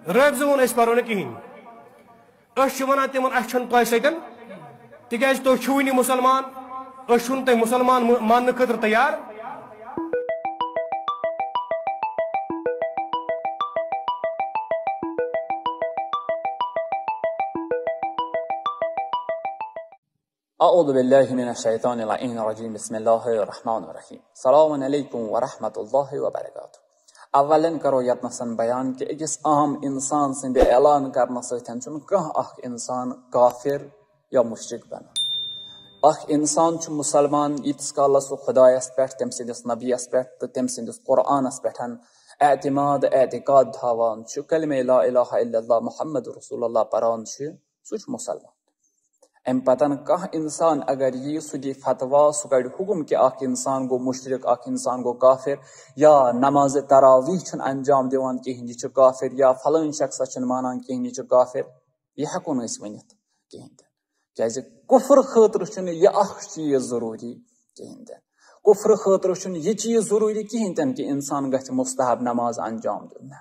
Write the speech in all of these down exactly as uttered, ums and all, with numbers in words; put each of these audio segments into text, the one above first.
رٲبزٕ ووٚن أسۍ پرو نہٕ کِہیٖنۍ۔ أسۍ چھِ وَنان تِمن، اَسہِ چھُنہٕ تۄہہِ سۭتۍ، تِکیٛازِ تُہۍ چھِو نہٕ مُسلمان، أسۍ چھِنہٕ تۄہہِ مُسلمان مہ-، ماننہٕ خٲطرٕ تیار۔ اعوذ باللہ من الشیطان اللعین الرجیم، بسم اللہ الرحمن الرحیم، السلام علیکم ورحمۃ اللہ وبرکاتہ۔ اولن کرو یتنسن بیان کہ أکِس عام انسان سٕنٛدِ اعلان کرنہٕ سۭتۍ چھُنہٕ کانٛہہ اکھ انسان کافر یا مشرک بنان۔ اکھ انسان چھُ مسلمان ییٖتِس کالس سُہ خدایس پٮ۪ٹھ، تٔمۍ سٕنٛدِس نبیَس پٮ۪ٹھ تہٕ تٔمۍ سٕنٛدِس قرآنس پٮ۪ٹھ اعتماد، اعتقاد تھاوان چھُ، کلمہ لا الہ الا اللہ محمد رسول اللہ پران چھُ، سُہ چھُ مسلمان۔ امہِ پتن کانٛہہ انسان اگر یی، سُہ دی فتوا، سُہ کڑِ حکم کہ اکھ انسان گوٚو مشرک، اکھ انسان گوٚو کافر، یا نماز تراویح چھُنہٕ انجام دِوان کِہیٖنۍ، یہِ چھُ کافر، یا فلٲنۍ شخصس چھُنہٕ مانان کِہیٖنۍ، یہِ چھُ کافر، یہِ ہٮ۪کو نہٕ أسۍ ؤنِتھ کِہیٖنۍ تہِ۔ کیازِ کفر خٲطرٕ چھُنہٕ یہِ اکھ چیٖز ضروٗری کِہیٖنۍ تہِ۔ کفر خٲطرٕ چھُنہٕ یہِ چیٖز ضروٗری کِہیٖنۍ تہِ نہٕ کہِ انسان گژھِ مستحب نماز انجام دیُن۔ نہ،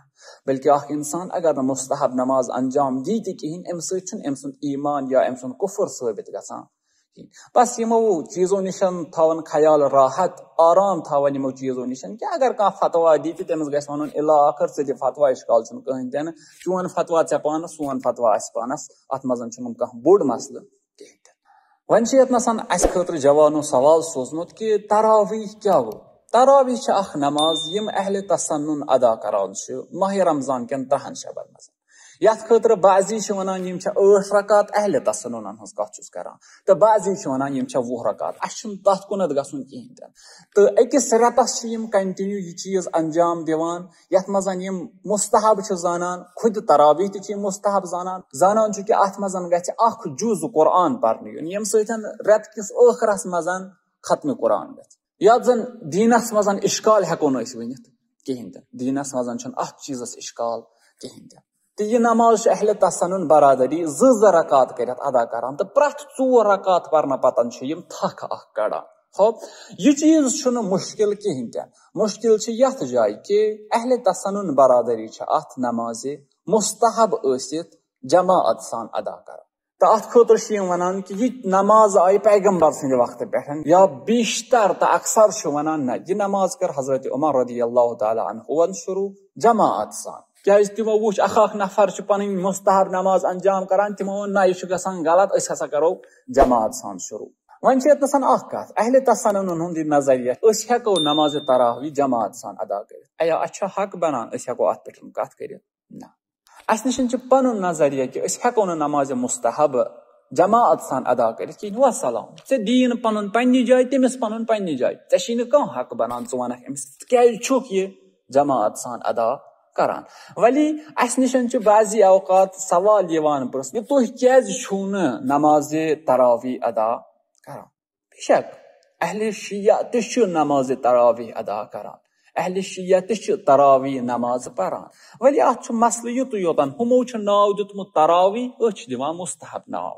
بلکہِ اکھ انسان اگر نہٕ مستحب نماز انجام دی تہِ کِہیٖنۍ، امہِ سۭتۍ چھُنہٕ أمۍ سُنٛد ایمان یا أمۍ سُنٛد کفر ثٲبت گژھان کِہیٖنۍ۔ بس یِمو چیٖزو نِش تھاوان خیال راحت، آرام تھاوان یِمو چیٖزو نِش، کہِ اگر کانٛہہ فتوا دی تہِ تٔمِس گژھِ ونُن، الا آخر ژٕ دِ فتوا، اشکال چھُنہٕ کٕہٕنۍ تہِ نہٕ، چون فتوا ژےٚ پانس، سون فتوا اسہِ پانس، اتھ منٛز چھُنہٕ کانٛہہ بوٚڑ مسلہٕ کِہیٖنۍ تہِ۔ وۄنۍ چھِ ییٚتنَس اَسہِ خٲطرٕ جوانو سوال سوٗزمُت کہِ تراویح کیٛاہ گوٚو؟ تراویح چھِ اکھ نماز یِم اہل تسنن ادا کران چھِ ماہِ رمضان کٮ۪ن ترٛہَن شبن منٛز۔ یَتھ خٲطرٕ بعضی چھِ وَنان یِم چھِ ٲٹھ رکعت، اہل تسننن ہٕنٛز کَتھ چھُس کران، تہٕ بعضی چھِ وَنان یِم چھِ وُہ رکعت۔ اَسہِ چھُنہٕ تَتھ کُنَتھ گژھُن کِہیٖنۍ تہِ نہٕ۔ تہٕ أکِس رٮ۪تَس چھِ یِم continue یہِ چیٖز انجام دِوان، یَتھ منٛز یِم مستحب چھِ زانان، خود تراویح تہِ چھِ یِم مستحب زانان، زانان چھِ کہِ اَتھ منٛز گژھِ اکھ جُز قرآن پرنہٕ یُن، ییٚمہِ سۭتۍ رٮ۪تہٕ کِس ٲخرس منٛز ختم قرآن گژھِ۔ یَتھ زَن دیٖنس منٛز اشکال ہٮ۪کو نہٕ أسۍ ؤنِتھ کِہیٖنۍ تہِ، دیٖنس منٛز چھُنہٕ اَتھ چیٖزس اشکال کِہیٖنۍ تہِ۔ تہٕ یہِ نماز چھِ اہل تسنن برادری زٕ زٕ رکعت کٔرِتھ ادا کران، تہٕ پرٛٮ۪تھ ژور رکعت پرنہٕ پتن چھِ یِم تھکھ اکھ کڑان۔ ہو، یہِ چیٖز چھُنہٕ مُشکِل کِہیٖنۍ تہِ۔ مُشکِل چھِ یَتھ جایہِ کہِ اہل تسنن برادری چھِ اَتھ نمازِ مستحب ٲسِتھ جماعت سان ادا کران۔ تہٕ اَتھ خٲطرٕ چھِ یِم وَنان کہِ یہِ نماز آیہِ پیغمبر سٕنٛدِ وقتہٕ پٮ۪ٹھ، یا بیشتر تہٕ اکثر چھِ وَنان، نہ، یہِ نماز کٔر حضرت عمر رضی اللہ تعالیٰ عنہُون شروع جماعت سان۔ کیازِ تِمو وُچھ اکھ اکھ نفر چھُ پنٕنۍ مستحب نماز انجام کران، تِمو ووٚن، نہ، یہِ چھُ گژھان غلط، أسۍ ہسا کرو جماعت سان شروع۔ وۄنۍ چھِ ییٚتنَس اکھ کتھ، اہل تسننن ہُنٛد یہِ نظریہ، أسۍ ہٮ۪کو نماز تراویح جماعت سان ادا کٔرِتھ۔ ایا اَسہِ چھا حق بنان أسۍ ہٮ۪کو اتھ پٮ۪ٹھ کتھ کٔرِتھ؟ نہ۔ اَسہِ نِش چھُ پنُن نظریہ کہِ أسۍ ہٮ۪کو نہٕ نماز مستحب جماعت سان ادا کٔرِتھ کِہیٖنۍ۔ وسلام، ژےٚ دیٖن پنُن پننہِ جایہِ، تٔمِس پنُن پننہِ جایہِ، ژےٚ چھُے نہٕ کانٛہہ حق بنان ژٕ ونکھ أمِس، ژٕ کیازِ چھُکھ یہِ جماعت سان ادا کران؟ ولی اَسہِ نِش چھُ بعضی اوقات سوال یِوان پرٛژھنہٕ، تُہۍ کیازِ چھِو نہٕ نماز تراویح ادا کران؟ بے شک، اہل شیعہ تہِ چھِ نماز تراویح ادا کران، اہل شیعہ تہِ چھِ تراویح نماز پران، ولی اتھ چھُ مسلہٕ یُتُے یوتن، ہُمو چھُ ناو دیُتمُت تراویح، أسۍ چھِ دِوان مستحب ناو۔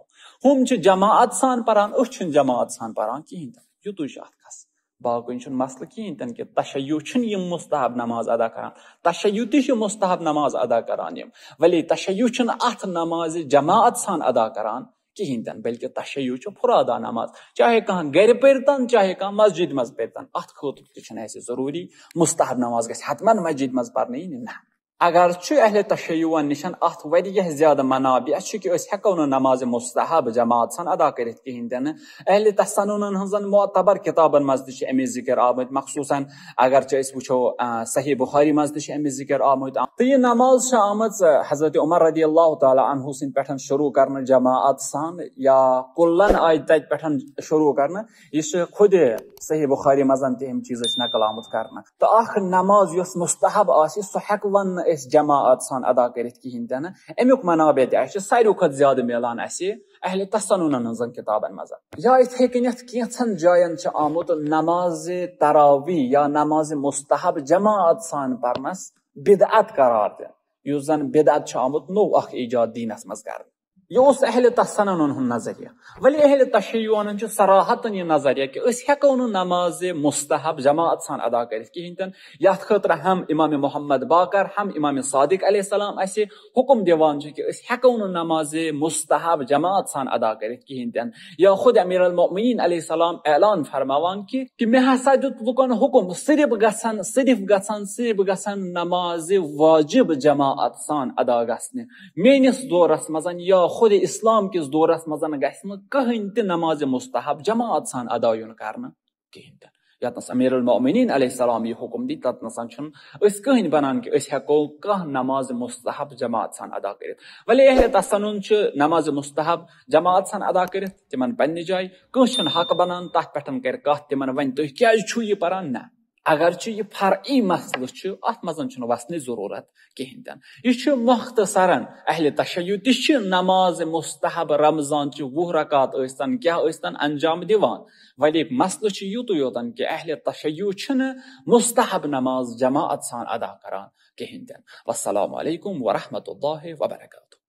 ہُم چھِ جماعت سان پران، أسۍ چھِنہٕ جماعت سان پران کِہیٖنۍ تہِ نہٕ۔ یُتُے چھُ اتھ قصہٕ، باقٕے چھُنہٕ مسلہٕ کِہیٖنۍ تہِ نہٕ کہِ تشیع چھِنہٕ یِم مستحب نماز ادا کران، تشیع تہِ چھِ مستحب نماز ادا کران یِم، ولی تشیع چھِنہٕ اتھ نمازِ جماعت سان ادا کران کِہیٖنۍ تہِ نہٕ، بلکہِ تشیع چھُ فرادا نماز، چاہے کانٛہہ گرِ پٔرتن، چاہے کانٛہہ مسجد منٛز پٔرتن، اتھ خٲطرٕ تہِ چھُنہٕ اَسہِ ضروٗری مستحب نماز گژھِ حتمن مسجد منٛز پرنہٕ یِنۍ، نہ۔ اگر چھُ اہل تشیعن نِش اتھ واریاہ زیادٕ منابع چھِ کہِ أسۍ ہٮ۪کو نہٕ نماز مستحب جماعت سان ادا کٔرِتھ کِہیٖنۍ تہِ نہٕ۔ اہل تسننن ہٕنٛزن معتبر کِتابن منٛز تہِ چھِ اَمِچ ذِکر آمٕتۍ، مخصوصاً اگر چھِ أسۍ وٕچھو، آ، صحیح بخاری منٛز تہِ چھِ اَمِچ ذِکر آمٕتۍ۔ تہٕ یہِ نماز چھِ آمٕژ، آ، حضرت عمر رضی اللہ تعالیٰ عنہ سٕنٛدِ پٮ۪ٹھ شروع کرنہٕ جماعت سان، یا کُلن آیہِ تَتہِ پٮ۪ٹھ شروع کرنہٕ۔ یہِ چھِ خود صحیح بخاری منٛز تہِ یِم چیٖز أسۍ نقل آمُت کرنہٕ۔ تہٕ اکھ نماز یۄس مستحب آسہِ، سُہ ہٮ۪کہٕ ون نہٕ أسۍ جماعت سان ادا کٔرِتھ کِہیٖنۍ تہِ نہٕ۔ اَمیُک منابع تہِ اَسہِ چھُ ساروی کھۄتہٕ زیادٕ میلان اَسہِ اہل تسننن ہٕنٛزن کِتابن منٛز۔ یا یِتھے کٔنٮ۪تھ کینٛژھن جاین چھِ آمُت نماز تراویح یا نماز مستحب جماعت سان پرنس بدعت قرار دِنہٕ، یُس زن بدعت چھُ آمُت نوٚو اکھ ایجاد دیٖنس منٛز کرنہٕ۔ یہِ اوس اہل تسنن ہُنٛد نظریہ۔ ولی اہل تشیعن چھُ صراحتن یہِ نظریہ کہِ أسۍ ہٮ۪کو نہٕ نماز مستحب جماعت سان ادا کٔرِتھ کِہیٖنۍ تہِ نہٕ۔ یتھ خٲطرٕ ہم امام محمد باقر، ہم امام صادق علیہ السلام اسہِ حکم دِوان چھِ کہِ أسۍ ہٮ۪کو نہٕ نماز مستحب جماعت سان ادا کٔرِتھ کِہیٖنۍ تہِ نہٕ۔ یا خود امیر المؤمنین علیہ السلام اعلان فرماوان کہِ، کہِ مےٚ ہسا دیُت لُکن حکم، صرف گژھن، صرف گژھن، صرف گژھن نماز واجب جماعت سان ادا گژھنہِ۔ میٲنِس دورس منٛز یا خود اسلام کِس دورس منٛز گژھِ نہٕ کٕہٕنۍ تہِ نماز مستحب جماعت سان ادا یُن کرنہٕ کِہیٖنۍ تہِ نہٕ۔ یتنس امیر المؤمنین علیہ السلام یہِ حکم دی، تتنس چھُنہٕ أسۍ کٕہٕنۍ بنان کہِ أسۍ ہٮ۪کو کانٛہہ نماز مستحب جماعت سان ادا کٔرِتھ۔ ولی اہل تسنن چھُ نماز مستحب جماعت سان ادا کٔرِتھ تِمن پننہِ جایہِ، کٲنٛسہِ چھُنہٕ حق بنان تتھ پٮ۪ٹھ کرِ کتھ، تِمن ونہِ تُہۍ کیازِ چھِو یہِ پران؟ نہ، اگرچہِ یہِ فرعی مسلہٕ چھُ، اتھ منٛز چھُنہٕ وسنٕچ ضروٗرت کِہیٖنۍ تہِ نہٕ۔ یہِ چھُ مختصرن اہل تشیع تہِ چھِ نماز مستحب رمضان چہِ وُہ رکعت ٲسۍتن کیٛاہ ٲسۍتن انجام دِوان، ولی مسلہٕ چھُ یُتُے یوتن کہِ اہل تشیع چھِنہٕ مستحب نماز جماعت سان ادا کران کِہیٖنۍ تہِ نہٕ۔ والسلام علیکم ورحمۃ اللہ وبرکاتہ۔